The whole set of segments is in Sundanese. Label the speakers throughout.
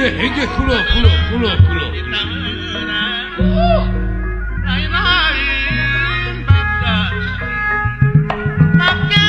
Speaker 1: Injih kula kula kula kula.
Speaker 2: Lain-lain bagja. Bagja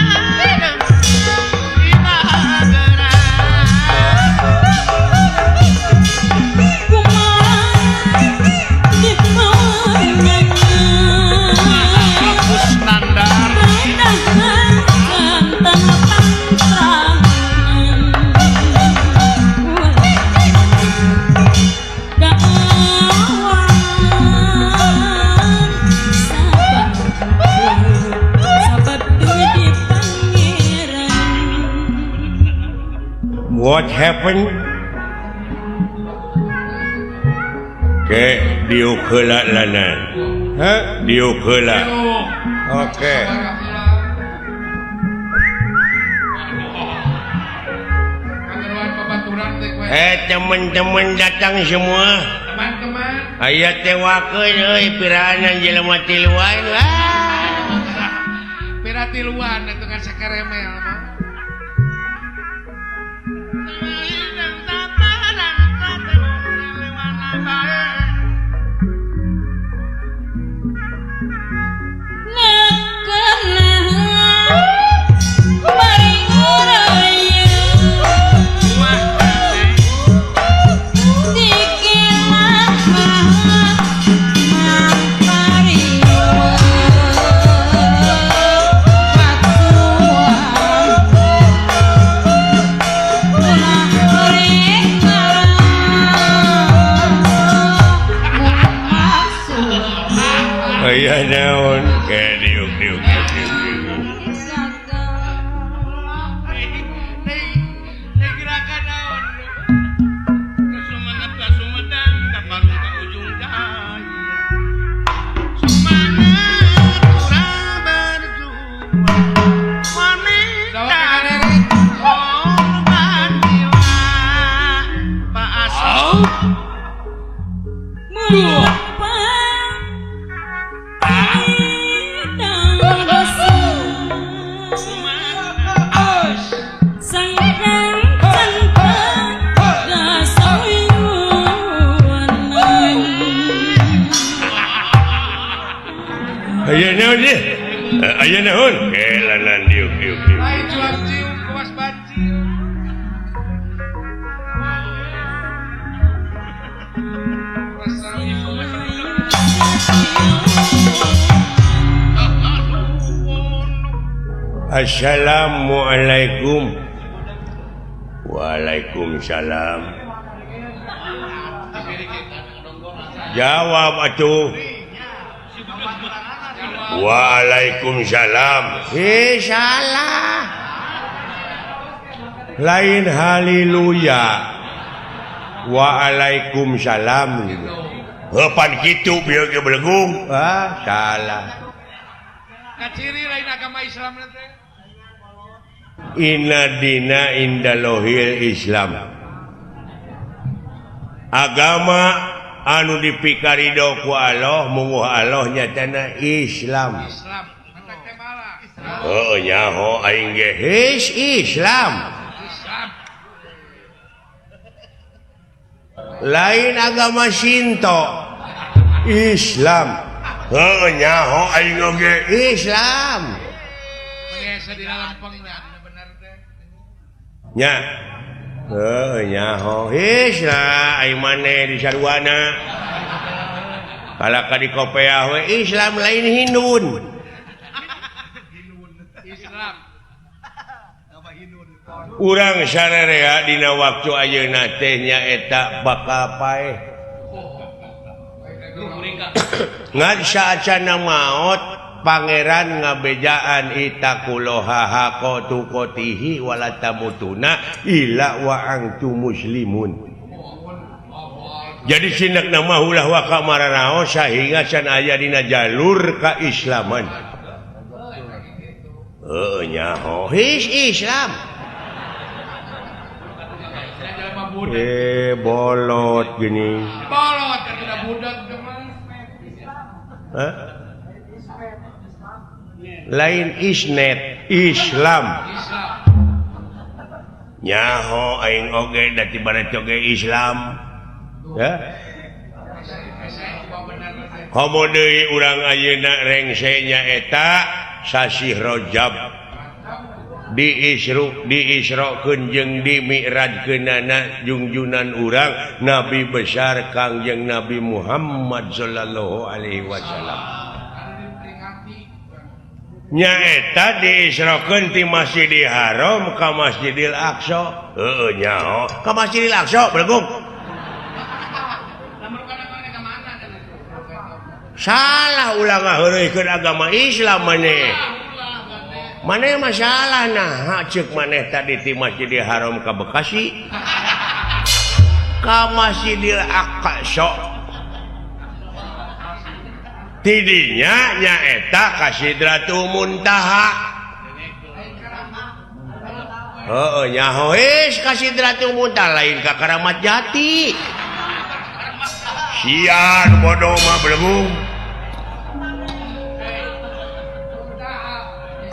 Speaker 3: What happened? Ke diuk heula lanan. Hah? Diuk heula. Oke. Teman-teman datang semua.
Speaker 1: Teman-teman.
Speaker 3: Aya teh wakeun euy piraanan jelema tiluan lah.
Speaker 1: Pira tiluan atuh kan sakeremel mah.
Speaker 3: Aya naon ke diuk diuk diuk diuk.
Speaker 2: Gerakan naon ke Sumenep ka Sumedang ka Parung ka Ujung Jaya. Sumenep urang berjuang wanita korban jiwa Pak Asep.
Speaker 3: Aya naon ieu? Aya naon? Kelanan diuk diuk diuk.
Speaker 1: Ai cuang cium kuas bancil.
Speaker 3: Assalamualaikum. Waalaikumsalam. Jawab atuh. Waalaikumsalam. Salah. Lain haleluya. Waalaikumsalam gitu. Heupan kitu bieu ge belegung. Ah, salah.
Speaker 1: Kaciri lain agama Islam teh.
Speaker 3: Inna dina indalohil Islam. Agama anu dipikarido ku Allah munguh Allah nyatana Islam.
Speaker 1: Islam.
Speaker 3: Heuh nyaho aing ge his Islam.
Speaker 1: Islam.
Speaker 3: Lain agama Shinto. Islam. Heuh nyaho aing oge Islam.
Speaker 1: Biasa di lalampeng bener teh.
Speaker 3: Nya. Heuh nyaho Islam aing maneh di sarwana. Kalaka di kopeah we Islam lain Hindun.
Speaker 1: Islam.
Speaker 3: Urang sararea dina waktu ayeuna teh nyaeta bakal paeh. Ngan saacana maot pangeran ngabejaan itaquloha haqa tuqatihi wala tamutuna illa wa antum muslimun. Jadi sinak nama ulah waka maranao sehingga can aya dina jalur keislaman. Heuh nyaho his Islam. Bolot gini.
Speaker 1: Bolot tidak budak mah.
Speaker 3: Hah? Lain isnet Islam. Nyaho aing oge da ti bareto ge Islam. Ya. Komo deui urang ayeuna rengse nyaeta sasih Rajab di Isra diisrokeun jeung di mi'rajkeunana jungjunan urang Nabi besar Kangjeng Nabi Muhammad sallallahu alaihi wasallam. Nyaeta diisrokeun ti Masjidil Haram ka Masjidil Aqsa. Heueuh nyaho ka Masjidil Aqsa belegung. Salah ulah ngaheureuykeun agama Islam maneh. Maneh masalah nah ceuk maneh tadi ti Masjidil Haram ka Bekasi ka Masjidil Aqsa. Tidinya nyaeta ka Sidratul Muntaha. Heueuh nyaho geus ka Sidratul Muntaha lain ka Karamat Jati. Sian bodoh mah belegung.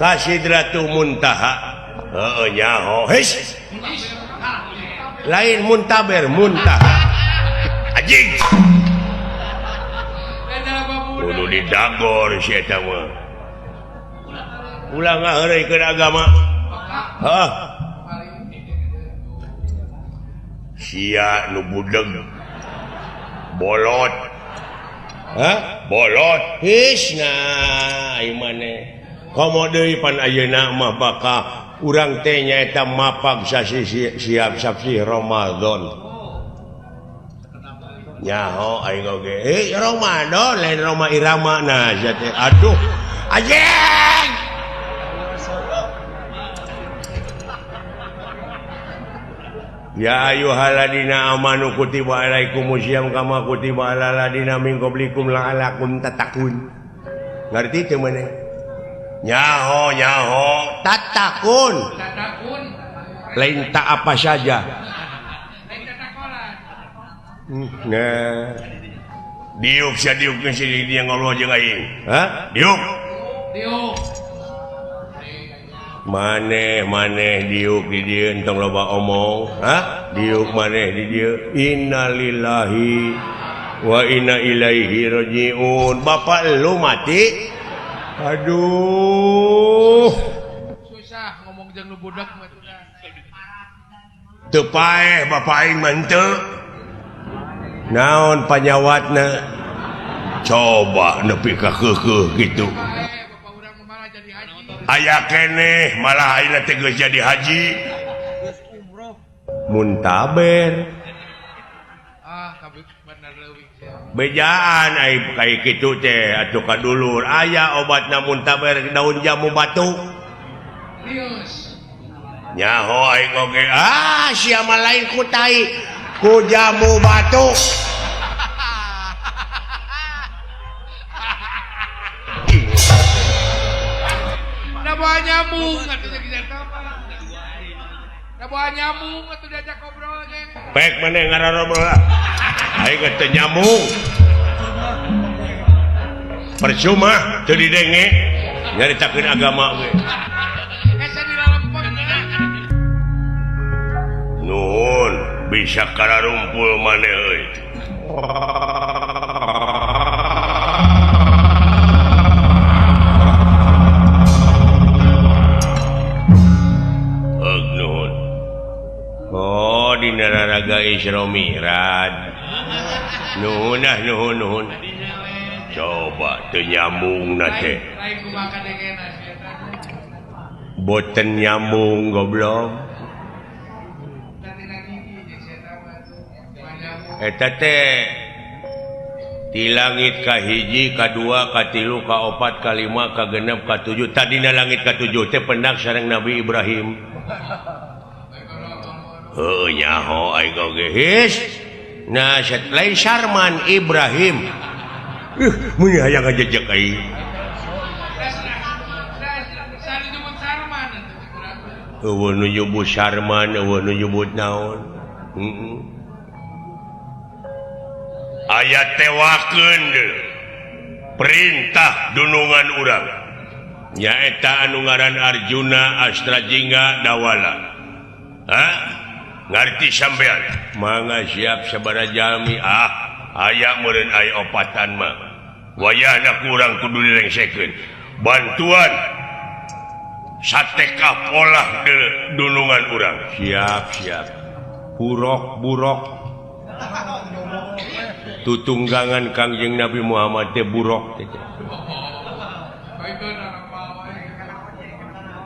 Speaker 3: Ka Sidratul Muntaha. Heueuh nyaho geus. Lain muntaber muntaha. Anjing. Kudu didagor si eta mah. Ulah ngaheureuykeun agama. Heuh. Sia nu budeg. Bolot. Hah? Bolot. His nah ai maneh. Komo deui pan ayeuna mah bakal urang teh nyaeta mapag sasi siap sasi Ramadan. Nyaho aing oge. Eh Ramadan lain Roma Irama nah sia teh. Aduh. Anjing. Ya ayyuhalladzina amanu kutiba alaikumusiyam kama kutiba alal ladzina min qablikum la'allakum tattaqun. Ngarti teu maneh? Nyaho nyaho tattaqun.
Speaker 1: Tattaqun.
Speaker 3: Lain tak apa saja.
Speaker 1: Lain tatakolan.
Speaker 3: Nah. Diuk sia diuk geus dia ngobrol jeung aing. Hah? Diuk.
Speaker 1: Diuk.
Speaker 3: Maneh maneh diuk di dieu entong loba omong. Hah? Diuk maneh di dieu. Innalillahi wa inna ilaihi rajiun. Bapak lu mati. Aduh.
Speaker 1: Susah ngomong jeung nu budak mah sudah.
Speaker 3: Teu paeh bapak aing mah henteu. Naon panyawatna? Coba nepi ka keukeuh kitu. Aya keneh malah ayeuna teh geus jadi haji. Muntaber.
Speaker 1: Ah, kabeh bener leuwih sia.
Speaker 3: Bejaan ai kai kitu teh atuh ka dulur aya obatna muntaber daun jamu batu.
Speaker 1: Rius.
Speaker 3: Nyaho aing oge. Ah, sia mah lain ku tai, ku jamu batu.
Speaker 1: Bawa nyambung atuh jeung eta mah. Da bawa nyambung atuh diajak ngobrol ge.
Speaker 3: Pek maneh ngarobrol lah. Aing teu nyambung. Percuma teu didenge nyaritakeun agama ge.
Speaker 1: Hese dilalempeng.
Speaker 3: Nuhun bisa kararumpul maneh euy. Oh dina raraga Isra Mi'raj. Nuhun ah nuhun nuhun. Coba teu nyambung na teh. Boten nyambung goblok. Eta teh di langit ka hiji, ka dua, ka tilu, ka opat, ka lima, ka genep, ka tujuh. Tadina langit ka tujuh teh pendak sareng Nabi Ibrahim. Heuh nyaho aing oge his. Nah, lain Sarman Ibrahim. Mun hayang ngajejek aing. Eueuh nu nyebut Sarman, eueuh nu nyebut naon. Heeh. Aya tewakeun perintah dunungan urang. Nyaeta anu ngaran Arjuna Astrajingga Dawala. Hah? Ngarti sampean mangga siap sabaraha jalmi ah aya meureun aya opatan mah wayahna kurang kudu dilengsekeun bantuan sateka polah de dunungan urang siap siap burok burok tutunggangan Kangjeng Nabi Muhammad teh burok teh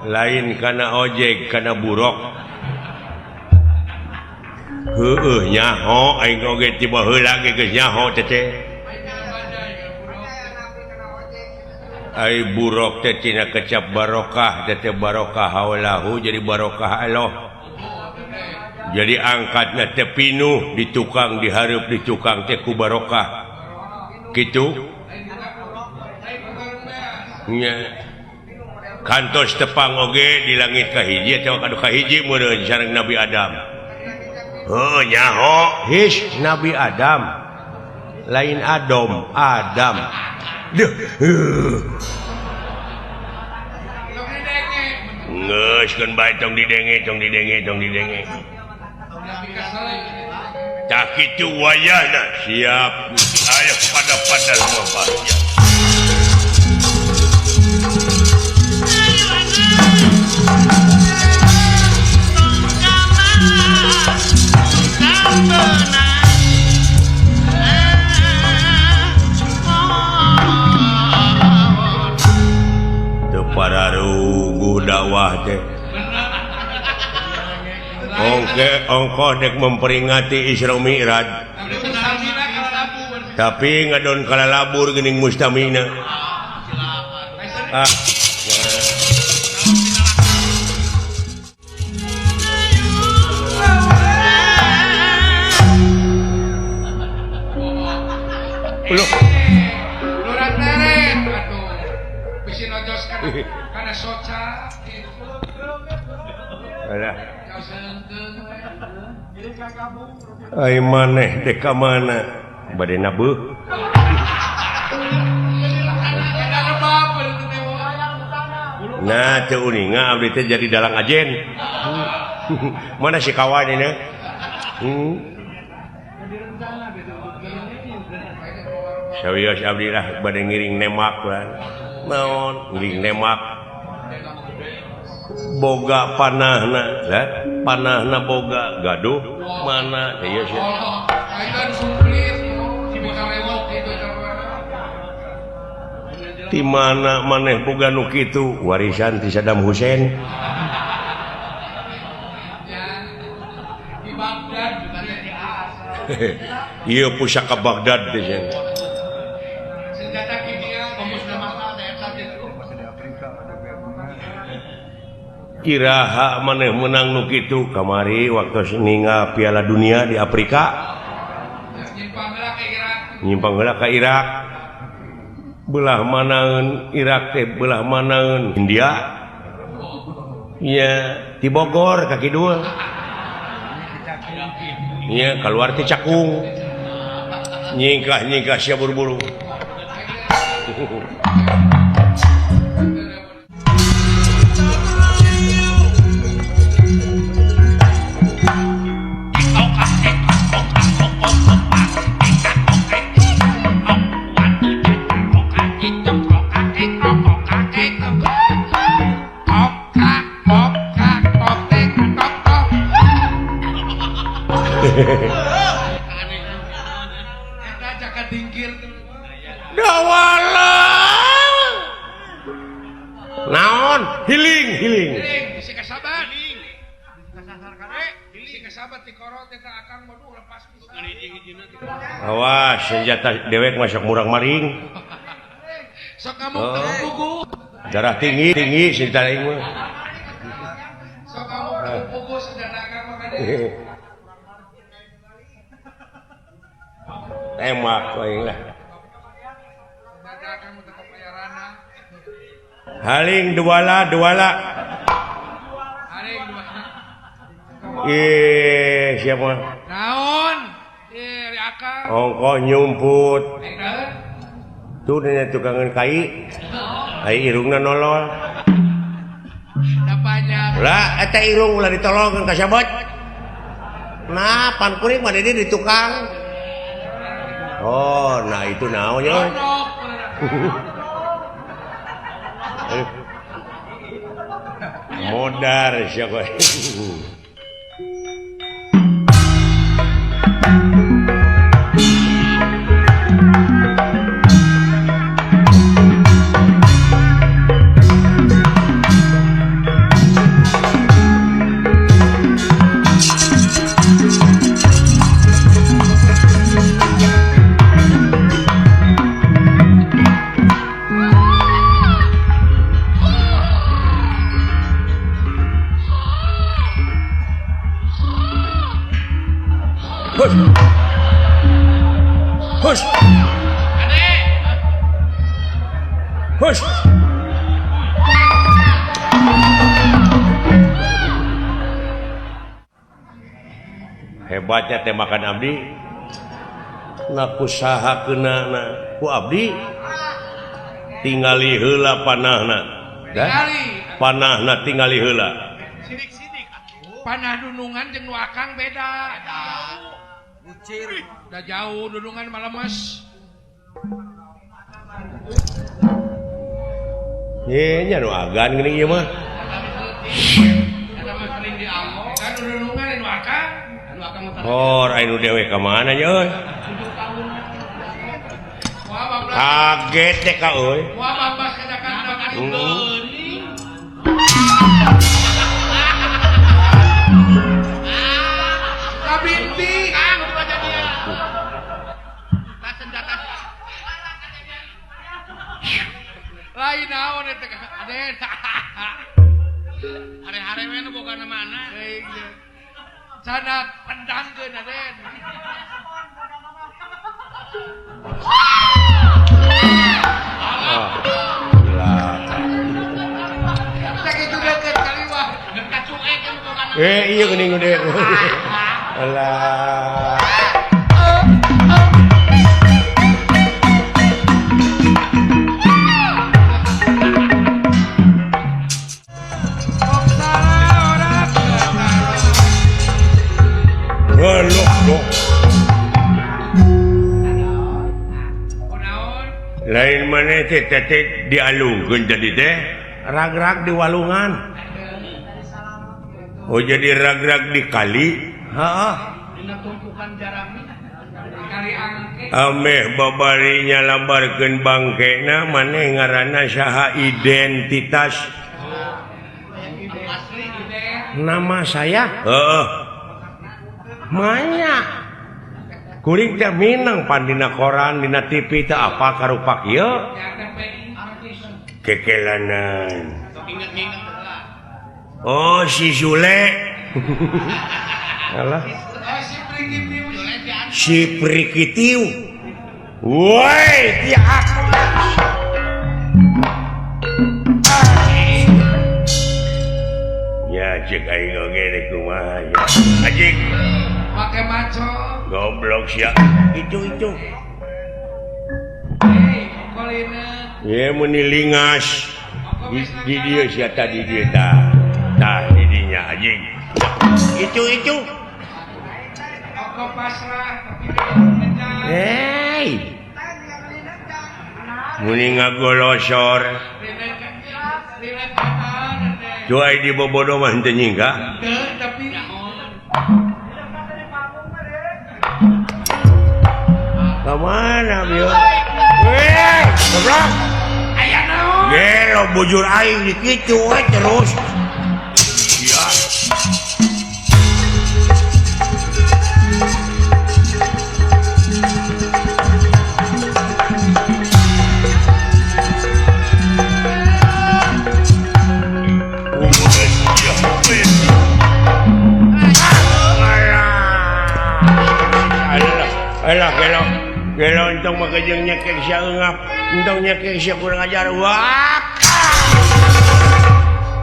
Speaker 3: lain kana ojek kana burok heueuh nyaho aing oge tiba heula ge geus nyaho teh teh ai burok teh tina kecap barokah teh barokah haulahu jadi barokah Allah jadi angkatna teh pinuh di tukang dihareup di tukang teh ku barokah kitu nya kantos tepang oge di langit kahiji atawa kadu kahiji meureun sareng Nabi Adam. Heuh nyaho his Nabi Adam. Lain Adam, Adam. Duh. Geus keun bae tong didenge, tong didenge, tong didenge. Tah kitu wayahna siap. Aya pada-pada lumampah. Teu pararuguh dakwah teh. Ongke ongkoh dek memperingati Isra Mi'raj. Tapi ngadon kalalabur geuning mustamina. Ah. Loh.
Speaker 1: Lurah teret atuh. Bisi nojos kana soca gitu.
Speaker 3: Alah. Ai maneh dek ka mana? Bade nabeuh. Nah, teu uninga abdi teh jadi dalang ajen. Mana si kawan ini? Sawios abdi lah bade ngiring nemak lah. Naon ngiring nemak. Boga panahna, lah panahna boga gaduh mana teh ieu sia. Di mana maneh boga nu kitu warisan ti Saddam Hussein. Ieu pusaka Baghdad teh sia. Iraha maneh menang nu kitu kamari waktu ningal Piala Dunia di Afrika nyimpang heula ka Irak belah manaeun Irak teh belah manaeun India nya di Bogor ka kidul nya kaluar ti Cakung nyingkah-nyingkah sia buru-buru. Dawala naon healing healing
Speaker 1: bisi kasabat bisi kasabat ti korot eta akang moduh lepas pisan.
Speaker 3: Awas senjata dewek masuk murang maring
Speaker 1: sok kamu terpugu
Speaker 3: darah tinggi tinggi senjata aing mah
Speaker 1: sok kamu terpugu senjata akang mah kade
Speaker 3: tembak aing lah. Haling duala duala. Ih, siapa?
Speaker 1: Naon? Ih, akang.
Speaker 3: Ongkoh nyumput. Tuh dina tukangan kai. Ai irungna nolol.
Speaker 1: Dapanya.
Speaker 3: Lah eta irung ulah ditolongkeun ka sabot. Nah, pan kuring mah di tukang. Oh, nah itu naon nya. Modar siapa. Hush. Hush. Hebatnya tembakan abdi. Ngaku saha keunana ku abdi. Tingali heula panahna. Panahna tingali heula.
Speaker 1: Panah dunungan jeung nu akang beda. Bucir. Udah jauh dunungan malah mas.
Speaker 3: Ye nya nu agan geuning ieu mah.
Speaker 1: Kan dunungan nu akang.
Speaker 3: Hor aya nu dewe ka mana nya euy? Kaget teh ka euy.
Speaker 1: Wah babas kadakan Kabinti kang lain naon eta aden.
Speaker 2: Hare-hare we nu boga mana.
Speaker 1: Sana pendangkeun aden. Sakitu deukeut kaliwat.
Speaker 3: Iya geuning gede. Alah. Lain mana teh teh dialungkeun jadi teh rag-rag di walungan. Oh jadi rag-rag di kali. Heeh.
Speaker 2: Dina tumpukan jarami.
Speaker 3: Ameh babari nyalabarkeun bangkena maneh ngaranna saha identitas. Nama saya? Heeh. Maya. Kuring teh minang pan dina koran dina TV teh apa karupak ieu? Kekelanan. Oh si Zule. Alah. Si Prikitiu. Woi, dia aku. Ya cek aing oge rek kumaha ya. Anjing.
Speaker 1: Pake maco.
Speaker 3: Goblok sia. Itu.
Speaker 1: Hei, kolina.
Speaker 3: Ye muni lingas. Di dieu sia tadi dieu tah. Tah di dinya anjing. Itu.
Speaker 1: Oko pasrah tapi
Speaker 3: hei. Muni ngagolosor. Cuai di bobodo mah henteu nyingka.
Speaker 1: Teu tapi
Speaker 3: kemana bieu? Weh, goblok.
Speaker 1: Aya naon?
Speaker 3: Gelo bujur aing di kitu we terus. Sia. Alah, gelo. Gelo entong mah jeung nyekek sia eungap, entong nyekek sia kurang ajar. Wah.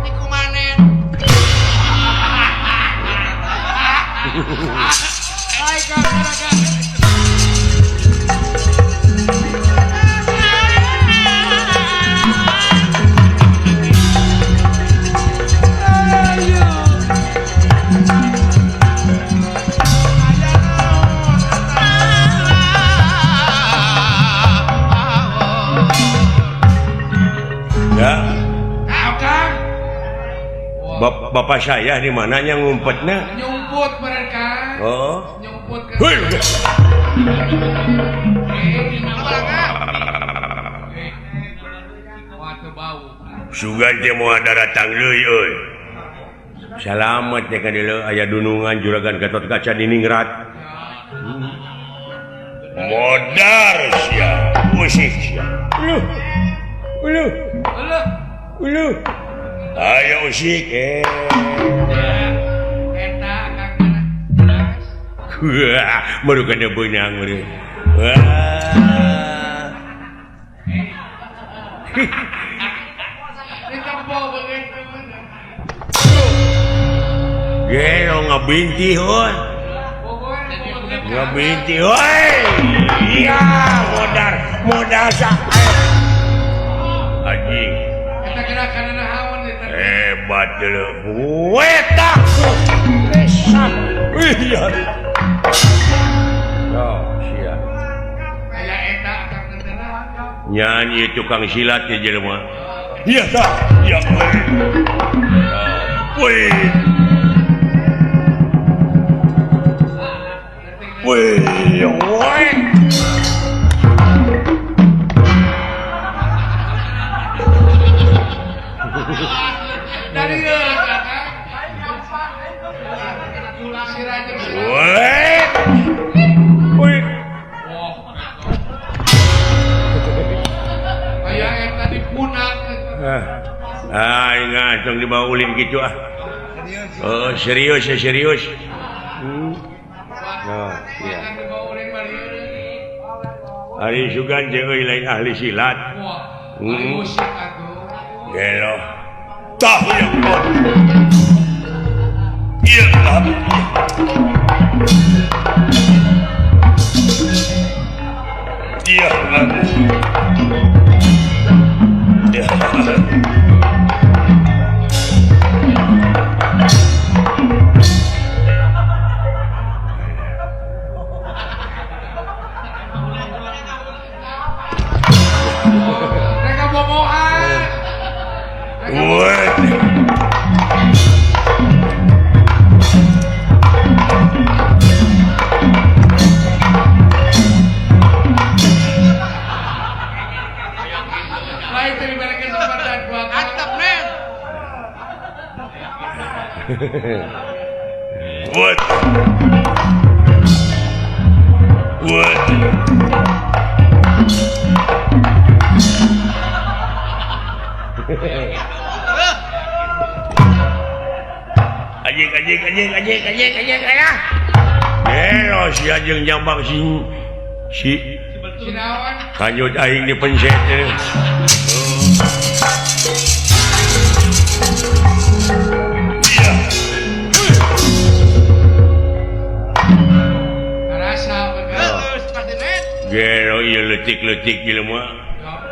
Speaker 1: Dikumanen. Ai ka
Speaker 3: Bapak saya di mananya ngumpetna?
Speaker 1: Nyumput mereka.
Speaker 3: Oh.
Speaker 1: Nyumput ke.
Speaker 3: Sugan teh moal daratang deui euy. Salamet teh ka dieu aya dunungan juragan Gatot Kaca diningrat. Modar sia, usik sia. Uluh. Uluh.
Speaker 1: Uluh.
Speaker 3: Uluh. Ayo usik eh.
Speaker 1: Eta Kang mana?
Speaker 3: Wah, baru kana beunang meureun. Wah. Gelo ngabinti heuh. Ngabinti heuy. Iya, modar, modar sa. Anjing.
Speaker 1: Eta gerakan naon eta?
Speaker 3: Hebat deuleu. Eta. Resah. Iya. Oh, sia.
Speaker 1: Aya eta akang teh.
Speaker 3: Nyanyi tukang silat ye jelema. Iya tah. Ya. Wih. Wih, woi.
Speaker 1: Dari
Speaker 3: woi. Woi.
Speaker 1: Aya eta dipunak.
Speaker 3: Ah, ingat tong dibawa ulin kitu ah. Oh, serius ya serius. Oh, iya. Ari sugan jeung euy lain ahli silat.
Speaker 1: Wah, musik atuh.
Speaker 3: Gelo. Tah ya. Iya. Iya. Iya. What? What? Anjing anjing anjing anjing anjing anjing anjing. Gelo si anjing nyambang si si kanjut aing dipencet. Gelo ieu leutik-leutik jelema.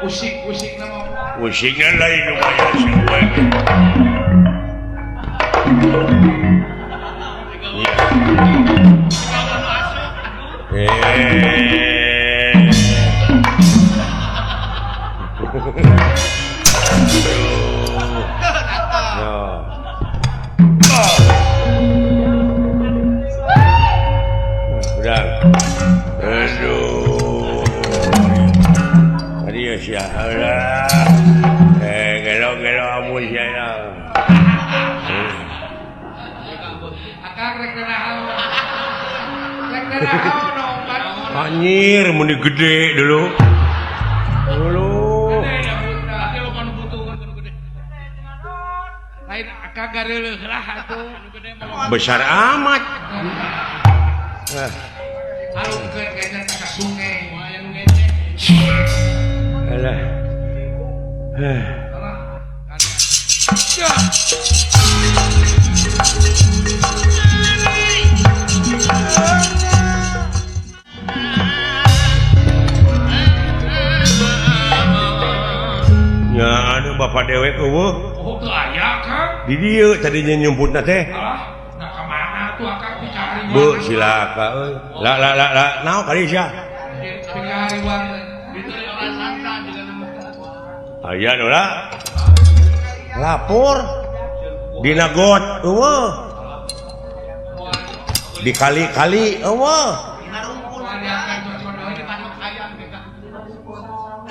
Speaker 1: Usik-usikna mah.
Speaker 3: Usikna lain lumayan sebuah. Udah. Aduh. Adios ya. Alah. Gelo-gelo amun sia.
Speaker 1: Akang rek naon. Rek naon obat.
Speaker 3: Anjir mun gede dulu. Dulu.
Speaker 1: Lain akang gareuleuh lah atuh.
Speaker 3: Besar amat.
Speaker 1: Alungkeun kayaknya ka sungai.
Speaker 3: Alah. Ya anu bapak dewek eueuh.
Speaker 1: Oh, teu aya Kang.
Speaker 3: Di dieu tadinya nyumputna teh.
Speaker 1: Alah, nah ka mana tuh akang dicari.
Speaker 3: Bu, silaka euy. La la la la, naon kali sia? Aya nu lah. Lapor. Dina got eueuh. Di kali-kali eueuh.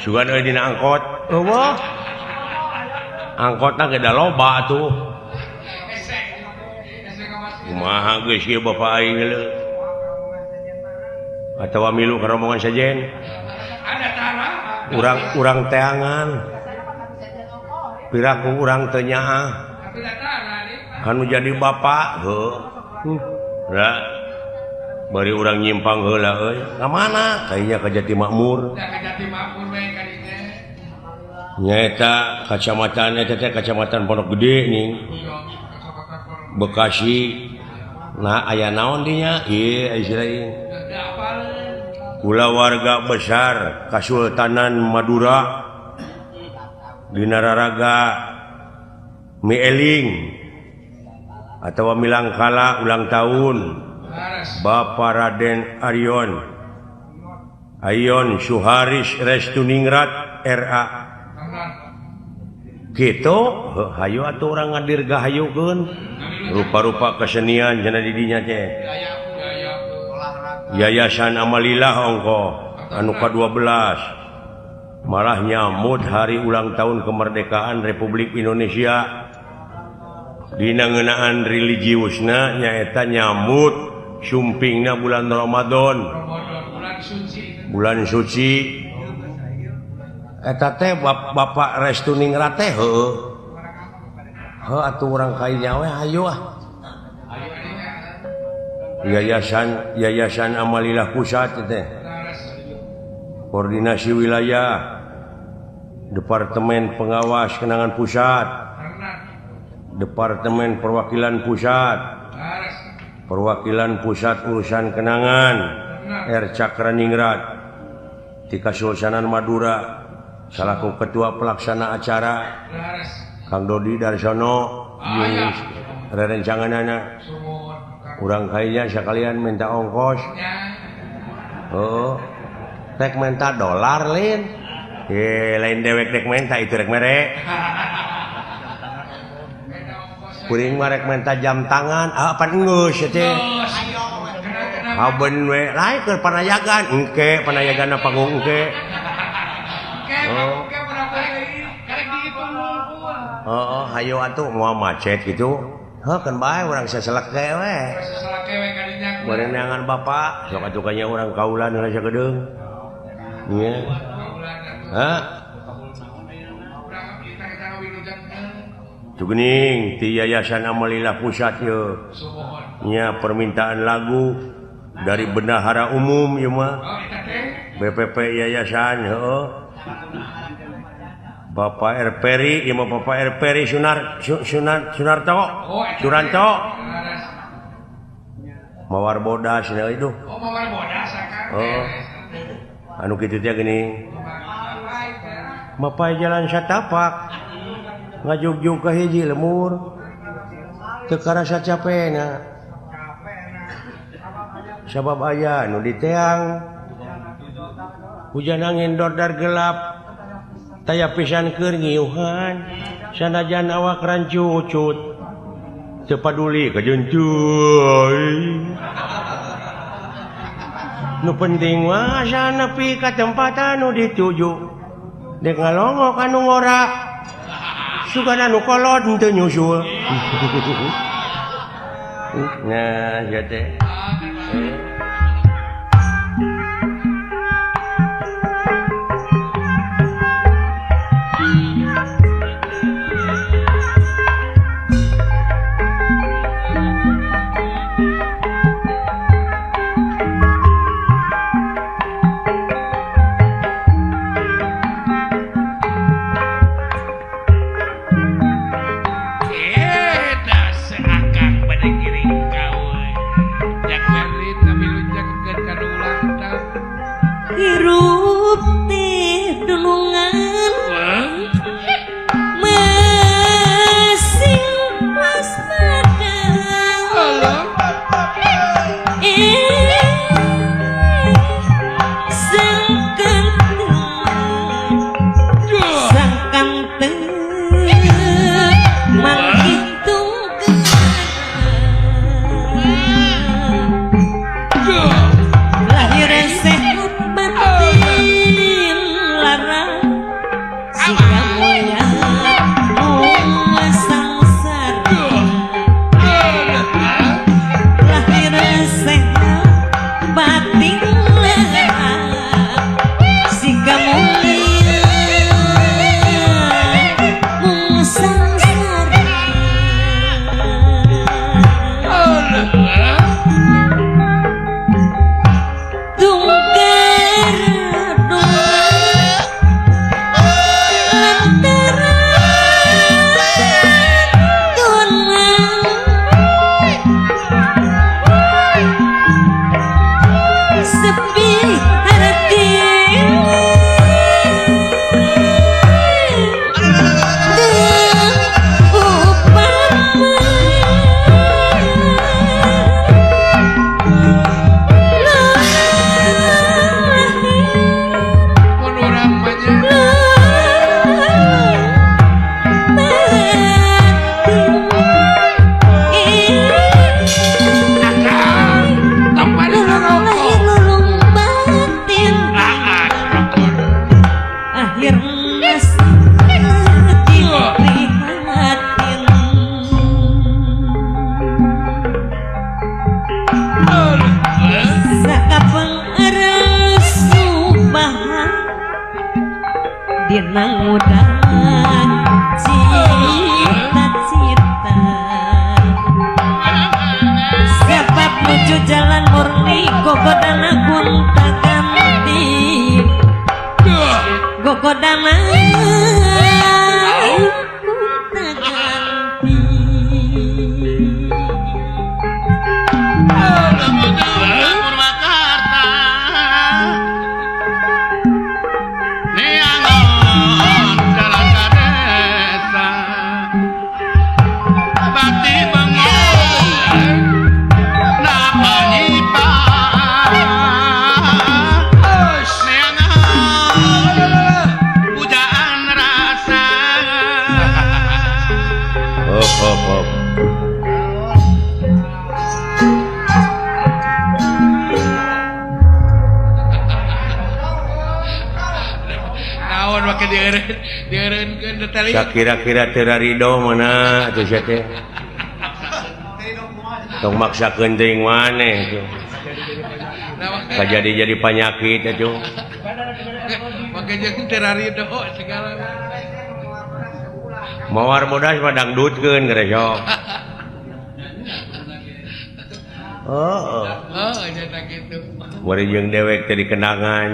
Speaker 3: Sugan euy dina angkot eueuh. Angkotna ge da loba atuh. Kumaha geus ieu bapak aing leuh. Atawa milu ka rombongan sejen. Urang-urang teangan. Piraku urang teu nyaah. Kanu jadi bapak heuh. Ra bari urang nyimpang heula euy. Ka mana? Kayaknya ka Jati Makmur.
Speaker 1: Ka Jati Makmur we ka dinya.
Speaker 3: Nyaeta kacamatan eta teh kacamatan Pondok Gede nih. Bekasi. Nah aya naon dinya? Ieu ieu kulawarga besar Kasultanan Madura dina raraga Mieling atawa Milangkala ulang tahun Bapak Raden Arion Ayon Suharis Restuningrat RA gitu hayu atuh urang ngadirgahayukeun rupa-rupa kesenian cenah di dinya teh Yayasan Amalilah ongko anu ka-12 malah nyamut hari ulang tahun kemerdekaan Republik Indonesia dina ngeunaan religiusna nyaeta nyamut sumpingna bulan Ramadan bulan suci eta teh Bapak Restuningrat teh heueuh heuh atuh urang ka dinya we hayu ah Yayasan Amalilah Pusat teh Koordinasi Wilayah Departemen Pengawas Kenangan Pusat Departemen Perwakilan Pusat Perwakilan Pusat Urusan Kenangan R. Cakraningrat ti Kasultanan Madura salaku ketua pelaksana acara Kang Dodi Darsono jeung rerencanganana urang kayaknya sekalian minta ongkos. Oh, rek minta dolar lin. Lain dewek rek minta itu rek mere. Kuring mah rek minta jam tangan, ah pan geus teh. Haben we lain keur panayagan, engke panayaganna panggung engke. Oh. Oh, hayo atuh moal macet gitu. Heuh keun bae urang saselek we.
Speaker 1: Saselek we ka dinya.
Speaker 3: Barenangan bapak, sok atuh kanya urang kaulan heula sakedeung. Nya. Hah? Tuh geuning ti Yayasan Amalilah Pusat yeuh. Nya permintaan lagu dari Bendahara Umum ieu mah. BPP Yayasan heuh. Bapak R. Peri, ieu mah Bapak R. Peri Sunarto. Suranto. Mawar bodas cenah itu.
Speaker 1: Oh, mawar bodas akang.
Speaker 3: Oh. Anu kitu teh geuning. Mapai jalan satapak. Ngajugjug ka hiji lemur. Teu karasa capena. Sabab aya nu diteang. Hujan angin dordar gelap. Taya pisan keur ngiuhan sanajan awak rancucut teu paduli kajencuy nu penting mah asa nepi ka tempat anu dituju dek ngalongok anu ngora sugan anu kolot henteu nyusul. Nah ieu teh
Speaker 1: seakang pada giring kau. Yang merit tapi
Speaker 4: kana ngudang cita-cita sebab nuju jalan murni gogodana gonta ganti gogodana gonta ganti.
Speaker 2: Purwakarta neangon jalan ka desa bati bengong napa nyipa neangon pujaan rasa.
Speaker 3: Hop hop hop.
Speaker 1: Naon make dieureun-dieureunkeun teh tali.
Speaker 3: Sakira-kira teu rarido mana atuh sia teh. Tong maksakeun teuing maneh atuh. Kajadi jadi panyakit atuh.
Speaker 1: Make jeung teu rarido segala.
Speaker 3: Mawar bodas mah dangdutkeun geura sok. Heeh.
Speaker 1: Oh, nya kitu.
Speaker 3: Bari jeung dewek teh dikenangan.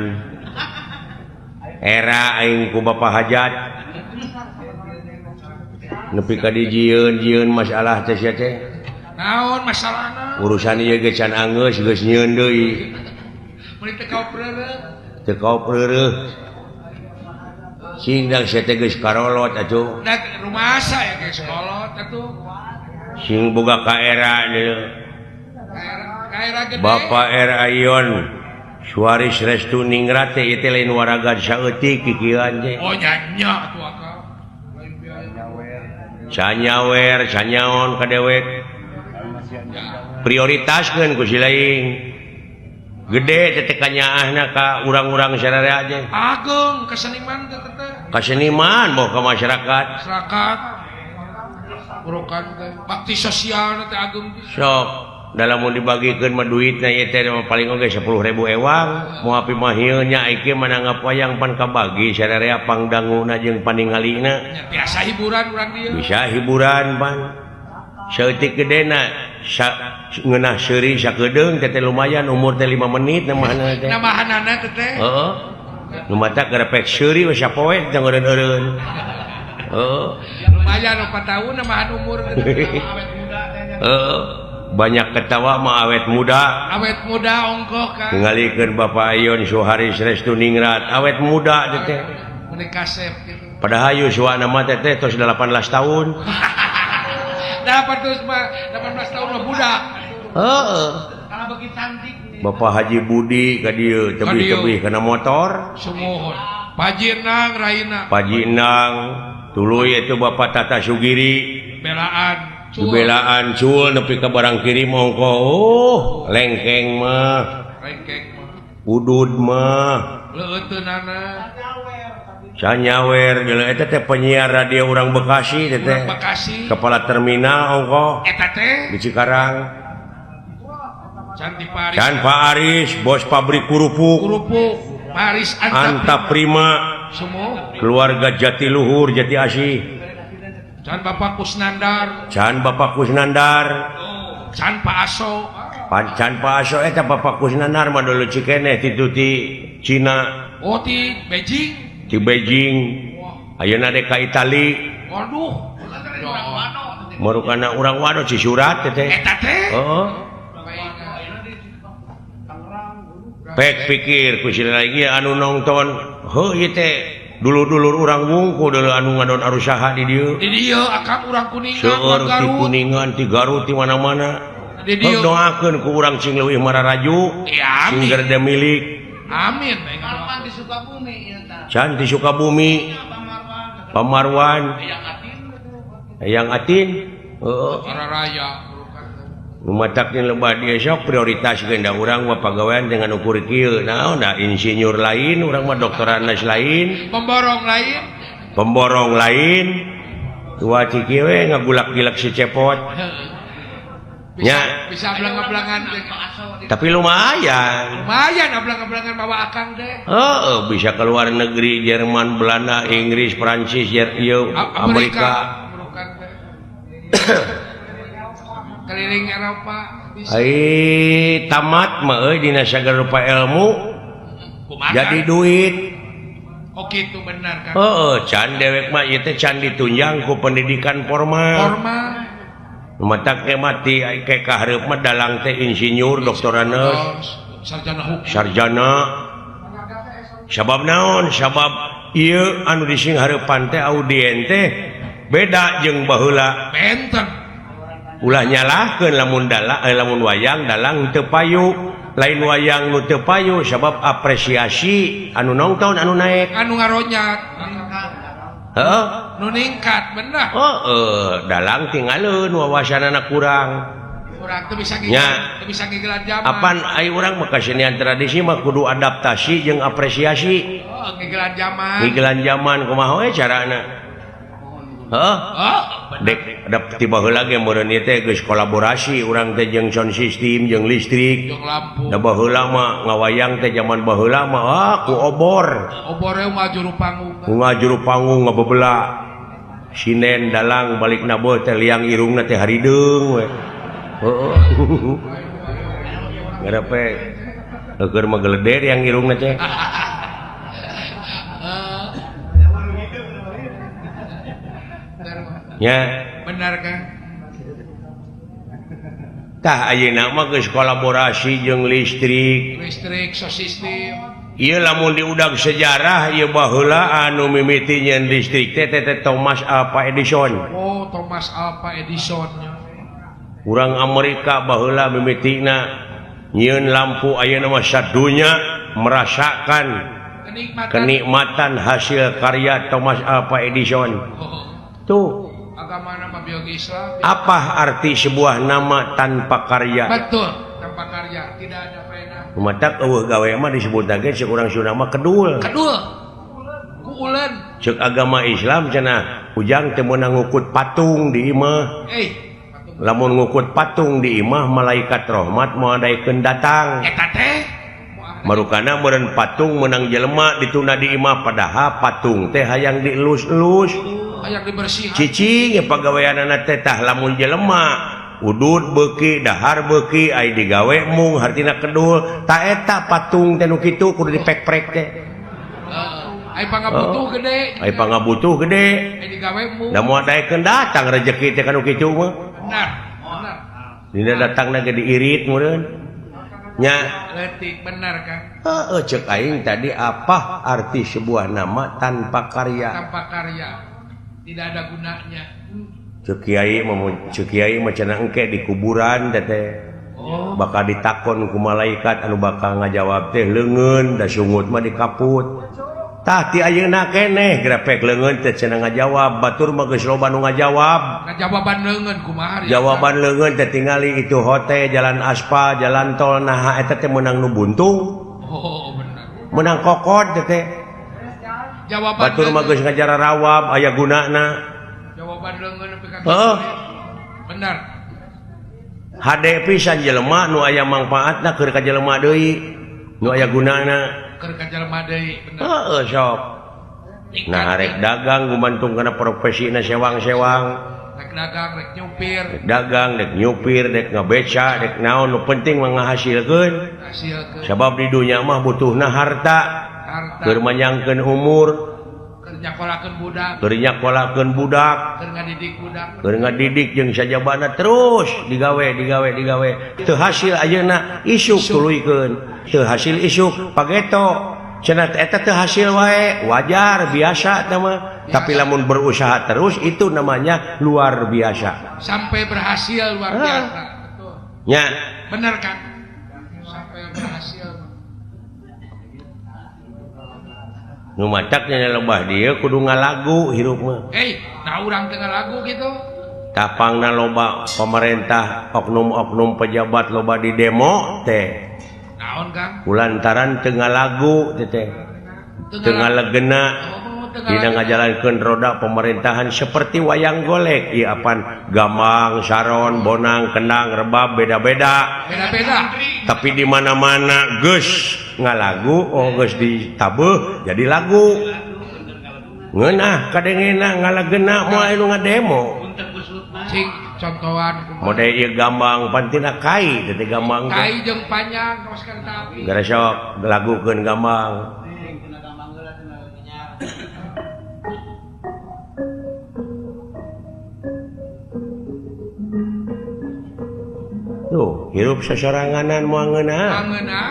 Speaker 3: Era aing ku Bapak Hajat. Nepi ka dijieun-jieun masalah teh sia teh.
Speaker 1: Naon masalahna?
Speaker 3: Urusan ieu ge can anggeus geus nyieun deui.
Speaker 1: Meuni teu kaopreureuh.
Speaker 3: Teu kaopreureuh. Sing dang sia teh geus karolot atuh.
Speaker 1: Da rumasa ya geus kolot atuh.
Speaker 3: Sing boga ka era deui.
Speaker 1: Ka era gede.
Speaker 3: Bapak R. Ayon Suaris Restu Ningrat teh ieu teh lain waraga saeutik kikieuan teh.
Speaker 1: Oh nya nya atuh akang. Lain biaya.
Speaker 3: Canyawer, canyaon ka dewek. Prioritaskeun ku si lain. Gede teh kanyaahna ka urang-urang sararea teh.
Speaker 1: Ageung kaseniman teh teh.
Speaker 3: Kaseniman boh ka masyarakat.
Speaker 1: Masyarakat. Urukan teh bakti sosial teh ageung pisan.
Speaker 3: Sok dalam mau dibagikeun mah duitna ieu teh paling oge 10.000 ewang. Moal pimahieun nya ieu mah nanggap wayang pan kabagi sararea pangdanguna jeung paningalina.
Speaker 1: Biasa hiburan urang dieu.
Speaker 3: Bisa hiburan pan. Saeutik gedena ngeunah seuri sakedeung teh lumayan umur teh 5 menit namahanana teh.
Speaker 1: Namahanana teh teh.
Speaker 3: Heeh. Nu mata garepek seuri we sapoe teh ngeureun-eureun. Heeh.
Speaker 1: Lumayan 4 tahun namahan umur teh.
Speaker 2: Awet muda teh nya.
Speaker 3: Heeh. Banyak ketawa mah awet muda.
Speaker 1: Awet muda ongkoh kan.
Speaker 3: Ningalikeun Bapak Ayon Suharis Restu Ningrat awet muda teh teh.
Speaker 1: Meuni kasep kitu.
Speaker 3: Padahal yuswana mah teh teh tos 18 tahun.
Speaker 1: 18 tahun mah budak.
Speaker 3: Heeh.
Speaker 2: Kalau beuki cantik.
Speaker 3: Bapak Haji Budi ka dieu tebih-tebih kana motor.
Speaker 1: Sumuhun. Pajinang Raina.
Speaker 3: Pajinang tuluy itu Bapak Tata Sugiri.
Speaker 1: Belaan.
Speaker 3: Belaan cul nepi ka barang kirim ongko. Oh, lengkeng mah.
Speaker 1: Lengkeng mah.
Speaker 3: Udud mah.
Speaker 1: Leuteunana.
Speaker 3: Canyawer geuleuh eta teh penyiar radio urang Bekasi teh teh.
Speaker 1: Bekasi.
Speaker 3: Kepala terminal ongko.
Speaker 1: Eta teh
Speaker 3: di Cikarang.
Speaker 1: Can di Paris.
Speaker 3: Can Pak Aris, bos pabrik kerupuk.
Speaker 1: Kerupuk Paris
Speaker 3: Anta Prima.
Speaker 1: Semua.
Speaker 3: Keluarga Jatiluhur, Jati Asih.
Speaker 1: Can Bapak Kusnandar.
Speaker 3: Can Bapak Kusnandar.
Speaker 1: Can Pak Aso.
Speaker 3: Can Pak Aso eta Bapak Kusnandar mah dulu cikeneh ti ti Cina.
Speaker 1: Oh ti Beijing.
Speaker 3: Di Beijing. Ayeuna dek ka Itali.
Speaker 1: Waduh.
Speaker 3: Marukana urang wado Cisurat teh teh.
Speaker 1: Eta teh.
Speaker 3: Heeh. Pek pikir ku si lagi anu nonton. Heuh ieu teh dulur-dulur urang wungku dulu anu ngadon arusaha di dieu.
Speaker 1: Di dieu akang urang Kuningan,
Speaker 3: seueur
Speaker 1: urang
Speaker 3: ti
Speaker 1: Garut.
Speaker 3: Kuningan, ti Garut, ti mana-mana.
Speaker 1: Di dieu.
Speaker 3: Doakeun ku urang sing leuwih mararaju,
Speaker 1: Ya,
Speaker 3: sing
Speaker 1: amin.
Speaker 3: gerde milik.
Speaker 1: Amin.
Speaker 2: Marwan di Sukabumi ieu tah.
Speaker 3: Can di Sukabumi, Pamarwan, Eyang Atin. Heeh.
Speaker 1: Raya.
Speaker 3: Nu matak lebah dia sok prioritas geunda urang mah pagawean dengan ukur kieu. Naon da insinyur lain, urang mah doktoranes lain,
Speaker 1: pemborong lain,
Speaker 3: pemborong lain. Tua ciki we ngagulak-gilak si cepot. Nya.
Speaker 1: Bisa ablang-ablangan teh.
Speaker 3: Tapi lumayan.
Speaker 1: Lumayan ablang-ablangan bawa akang teh.
Speaker 3: Heeh, bisa keluar negeri Jerman, Belanda, Inggris, Prancis, Amerika.
Speaker 1: Keliling Eropa bisa.
Speaker 3: Ai tamat mah euy dina sagala rupa ilmu.
Speaker 1: Kumaha?
Speaker 3: Jadi duit.
Speaker 1: Oh gitu benar kan.
Speaker 3: Heeh, can dewek mah ieu teh can ditunjang ku pendidikan formal.
Speaker 1: Formal.
Speaker 3: Matak teh mati ke kahareup mah dalang teh insinyur, doktoranes,
Speaker 1: sarjana hukum.
Speaker 3: Sarjana. Sabab naon? Sabab ieu anu dising hareupan teh audien teh beda jeung baheula.
Speaker 1: Benten.
Speaker 3: Ulah nyalahkeun lamun dalang lamun wayang dalang teu payu, lain wayang nu teu payu sabab apresiasi anu nongton anu naek,
Speaker 1: anu ngaronyak.
Speaker 3: Heeh,
Speaker 1: nu ningkat bener.
Speaker 3: Heeh, dalang tinggalin wawasanana kurang.
Speaker 1: Kurang teu bisa
Speaker 3: nya,
Speaker 1: teu bisa ngigelan jaman.
Speaker 3: Apan ai urang mah kasenian tradisi mah kudu adaptasi jeung apresiasi.
Speaker 1: Oh, ngigelan jaman.
Speaker 3: Ngigelan jaman kumaha we carana? Heeh. Dek adap ti baheula ge meureun ieu teh geus kolaborasi urang teh jeung sound system jeung listrik.
Speaker 1: Jeung lampu.
Speaker 3: Da baheula mah ngawayang teh jaman baheula mah ah ku obor.
Speaker 1: Obor we ngajuru panggung.
Speaker 3: Ngajuru panggung ngabebela. Sinen dalang balik naboh teh liang irungna teh harideung we. Heeh. Ngarepe leueur mah geleder yang irungna teh. Ya.
Speaker 1: Benar kan?
Speaker 3: Tah ayeuna mah geus kolaborasi jeung listrik.
Speaker 1: Listrik, sound system.
Speaker 3: Ieu lamun diudag sejarah ieu baheula anu mimiti nyeun listrik teh teh Thomas Alva Edison.
Speaker 1: Oh, Thomas Alva Edison.
Speaker 3: Urang Amerika baheula mimitina nyieun lampu ayeuna mah sadunya merasakan kenikmatan hasil karya Thomas Alva Edison.
Speaker 1: Oh.
Speaker 3: Tuh.
Speaker 1: Agama nama biologi Islam.
Speaker 3: Apa arti sebuah nama tanpa karya?
Speaker 1: Betul, tanpa karya tidak ada faedah.
Speaker 3: Matak eueuh gawe mah disebut lagi cek urang Sunda mah kedul.
Speaker 1: Kedul. Kuulen.
Speaker 3: Cek agama Islam cenah ujang teu meunang ngukut patung di imah. Lamun ngukut patung di imah malaikat rahmat moal daekeun datang.
Speaker 1: Eta teh
Speaker 3: marukana meureun patung meunang jelema ditunda di imah padahal patung teh hayang dielus-elus.
Speaker 1: Hayang dibersihan.
Speaker 3: Cicing pagaweanana teh tah lamun jelema udud beuki dahar beuki ai digawe mung hartina kedul ta eta patung teh nu kitu kudu dipek-prek teh.
Speaker 1: Ai pangabutuh gede.
Speaker 3: Ai pangabutuh gede.
Speaker 1: Ai digawe mung.
Speaker 3: Da moal daekeun datang rejeki teh kanu kitu mah.
Speaker 1: Benar. Benar.
Speaker 3: Dina datangna ge diirit meureun. Nya
Speaker 1: leutik benar kan?
Speaker 3: Heeh, cek aing tadi apa arti sebuah nama tanpa karya?
Speaker 1: Tanpa karya. Tidak ada gunanya.
Speaker 3: Cek kiai mah cenah engke di kuburan teh.
Speaker 1: Oh.
Speaker 3: Bakal ditakon ku malaikat anu bakal ngajawab teh leungeun da sungut mah dikaput. Tah ti ayeuna keneh grepek leungeun teh cenah ngajawab, batur mah geus loba nu ngajawab.
Speaker 1: Ngajawaban leungeun kumaha?
Speaker 3: Jawaban leungeun teh tingali itu hotel, jalan aspal, jalan tol naha eta teh meunang nu buntung.
Speaker 1: Oh, bener.
Speaker 3: Meunang kokod teh.
Speaker 1: Jawaban
Speaker 3: batur mah geus ngajarawab aya gunana.
Speaker 1: Jawaban leungeun nepi ka
Speaker 3: heeh.
Speaker 1: Bener.
Speaker 3: Hade pisan jelema nu aya mangpaatna keur ka jelema deui, nu aya gunana.
Speaker 1: Keur ka jelema deui, bener.
Speaker 3: Heeh, sok. Nah, rek dagang gumantung kana profesina sewang-sewang.
Speaker 1: Rek dagang, rek nyupir.
Speaker 3: Rek dagang, rek nyupir, rek ngabeca, rek naon nu penting mah ngahasilkeun.
Speaker 1: Hasilkeun.
Speaker 3: Sabab di dunya mah butuhna harta.
Speaker 1: Harta.
Speaker 3: Keur manyangkeun umur,
Speaker 1: keur nyakolakeun budak,
Speaker 3: keur nyakolakeun budak,
Speaker 1: keur ngadidik budak,
Speaker 3: keur ngadidik jeung sajabana terus digawe digawe digawe. Teu hasil ayeuna isuk tuluykeun, teu hasil isuk pageto. Cenah eta teu hasil wae, wajar biasa teh mah. Tapi lamun berusaha terus itu namanya luar biasa.
Speaker 1: Sampai berhasil luar biasa. Betul.
Speaker 3: Nya.
Speaker 1: Bener kan? Sampai berhasil.
Speaker 3: Nu mataknya lebah dia kudu ngalagu hirup mah.
Speaker 1: Nah urang teu ngalagu gitu.
Speaker 3: Tapangna loba pemerintah, oknum-oknum pejabat loba di demo teh.
Speaker 1: Naon Kang?
Speaker 3: Kulantaran teu ngalagu teh teh. Teu ngalegena.
Speaker 1: Oh,
Speaker 3: Dina ngajalankeun roda pemerintahan seperti wayang golek ieu apan gambang, saron, bonang, kendang, rebab beda-beda.
Speaker 1: Beda-beda.
Speaker 3: Tapi di mana-mana geus ngalagu, oh geus ditabeuh jadi lagu. Ngeunah kadengena ngalagena moal anu ngademo.
Speaker 1: Cing contohan
Speaker 3: mode ieu gambang pantina kai teh gambang
Speaker 1: kai jeung panjang kawas kareta api.
Speaker 3: Gara sok lagukeun gambang. Tuh, hirup sasoranganan moal ngeunah.
Speaker 1: Ngeunah.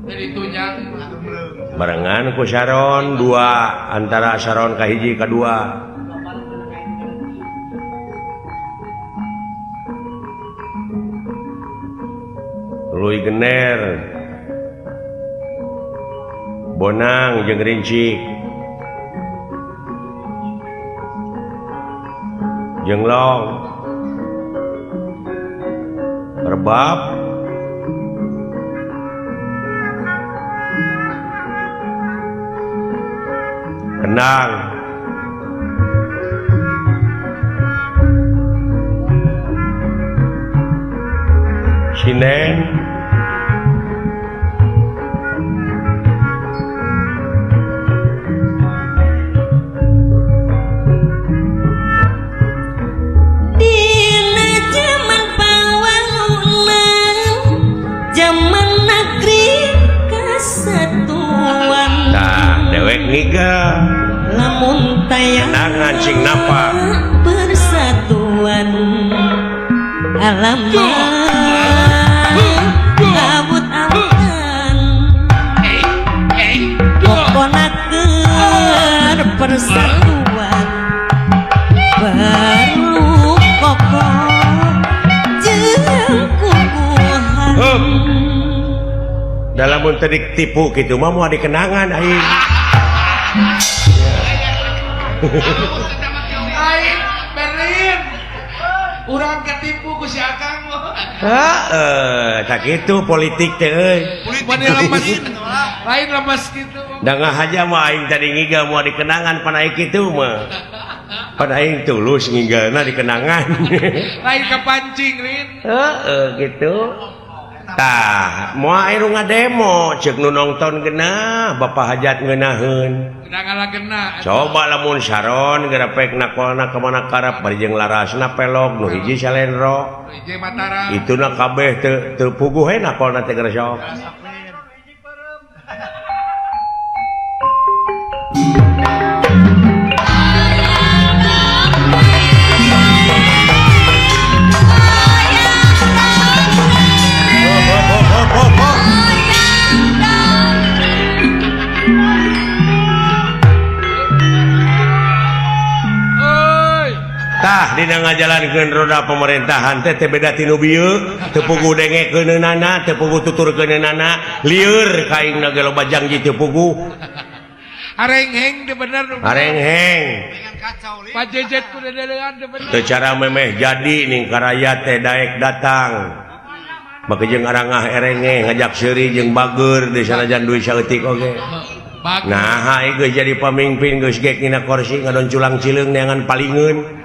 Speaker 1: Dari tunjang
Speaker 3: barengan ku saron dua antara saron ka hiji ka dua. Tuluy gener bonang jeung rincik jeung long rebab kendang sinen
Speaker 4: Dina jaman pawalunan jaman negeri kesatuan.
Speaker 3: Tah dewek ngiga
Speaker 4: lamun tayang
Speaker 3: kenangan sing napa
Speaker 4: persatuan alam abut awan pokona keur persatuan baru kokoh jeung kukuhan.
Speaker 3: Dalam mun teu ditipu kitu mah moal dikenangan aing.
Speaker 1: Aing Berlin. Urang ketipu ku si Akang mah.
Speaker 3: Heeh, tak kitu politik teh euy.
Speaker 1: Mane lemes. Lain lemes kitu.
Speaker 3: Da ngahaja mah aing tadi ngiga moal dikenangan pan aing kitu mah. Pan aing tulus ngigalna dikenangan.
Speaker 1: Lain kepancing Rin.
Speaker 3: Heeh kitu. Tah, moal aya nu ngademo ceuk nu nongton geunah Bapak Hajat ngeunaheun. Coba lamun saron gerepek nakolna ka mana karep bari jeung larasna pelog nu hiji salendro. Ituna kabeh teu teu puguh we nakolna teh geus sok. Tah dina ngajalankeun roda pemerintahan teh teu beda ti nu bieu, teu puguh dengekeunana, teu puguh tuturkeunana, lieur ka aing ge loba janji teu puguh.
Speaker 1: Arengheng teu bener.
Speaker 3: Arengheng.
Speaker 1: Pajejet ku dedelean teu bener.
Speaker 3: Teu cara memeh jadi ning karaya teh daek datang. Make jeung arangah erengeh ngajak seuri jeung bager di sanajan duit saeutik oge. Nah, geus jadi pamimpin geus gek dina kursi ngadon culang cileung neangan palingeun.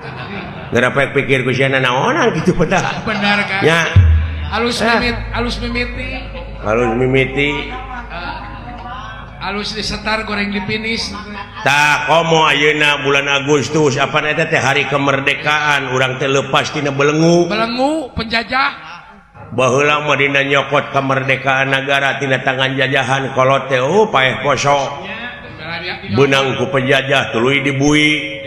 Speaker 3: Ngerepek pikir ku sia naonan kitu pedah.
Speaker 1: Benar kan?
Speaker 3: Nya.
Speaker 1: Alus mimit, alus mimiti.
Speaker 3: Alus mimiti.
Speaker 1: Alus disetar goreng dipinis.
Speaker 3: Tah komo ayeuna bulan Agustus apan eta teh hari kemerdekaan urang teh leupas tina belenggu.
Speaker 1: Belenggu penjajah.
Speaker 3: Baheula mah dina nyokot kemerdekaan nagara tina tangan jajahan kolot teh oh paeh poso. Beunang ku penjajah tuluy dibui.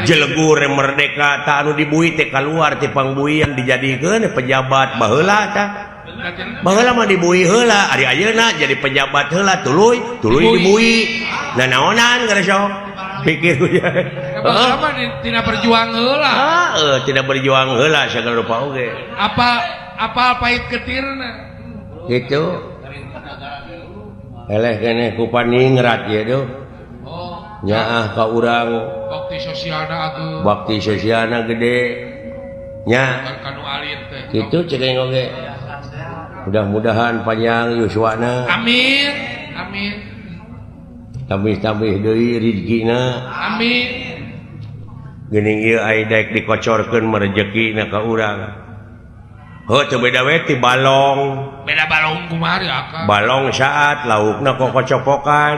Speaker 3: Jelegur merdeka tak anu dibui teh kaluar ti pangbuian dijadikeun pejabat baheula tah. Baheula mah dibui heula ari ayeuna jadi pejabat heula tuluy tuluy dibui. Nah naonan geus sok pikir ya.
Speaker 1: Baheula mah tina berjuang heula.
Speaker 3: Heeh, tidak berjuang heula sagala rupa oge.
Speaker 1: Apa apa pahit ketirna
Speaker 3: gitu. Eleh keneh ku paningrat ieu duh. Nyaah ka urang
Speaker 1: bakti sosialna ageung.
Speaker 3: Bakti sosialna gede. Nya.
Speaker 1: Kanu alit teh.
Speaker 3: Kitu cek aing oge. Mudah-mudahan panjang yuswana.
Speaker 1: Amin. Amin.
Speaker 3: Tambih-tambih deui rezekina.
Speaker 1: Amin.
Speaker 3: Geuning ieu ai daek dikocorkeun mah rezekina ka urang. Heuh teu beda we ti balong.
Speaker 1: Beda balong kumaha ya Akang?
Speaker 3: Balong saat laukna kokocopokan.